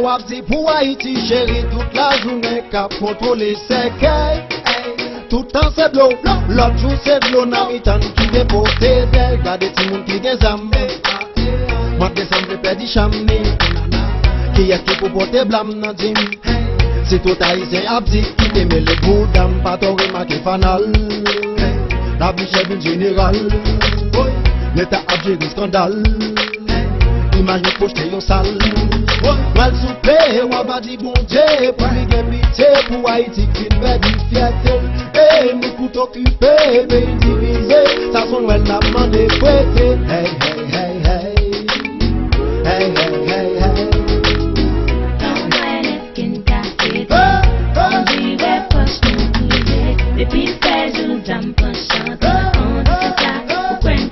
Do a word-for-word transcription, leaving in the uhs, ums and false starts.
W ap di pou Ayiti cheri tout lajounen k ap kontwole sèkèy. Tout tan se dlo, lòt jou se dlo nan mitan ki depote dèy. Gade timoun ki gen zam. Mwa desanm vle pèdi chanm ni. Kiyès ki pou pote blam nan di m? Si tout Ayisyen ap di kite mele bouda m, pa twò remake fanal. Lavi chè vin jeneral. Leta ap jere eskandal. Imaj nou poste yon sal. Pral souple, w ap di Bondye pou li gen pitye pou Ayiti k fin pèdi fyète l. Ey, nou kout okipe, peyi divize. Sa son nwèl n ap mande prete.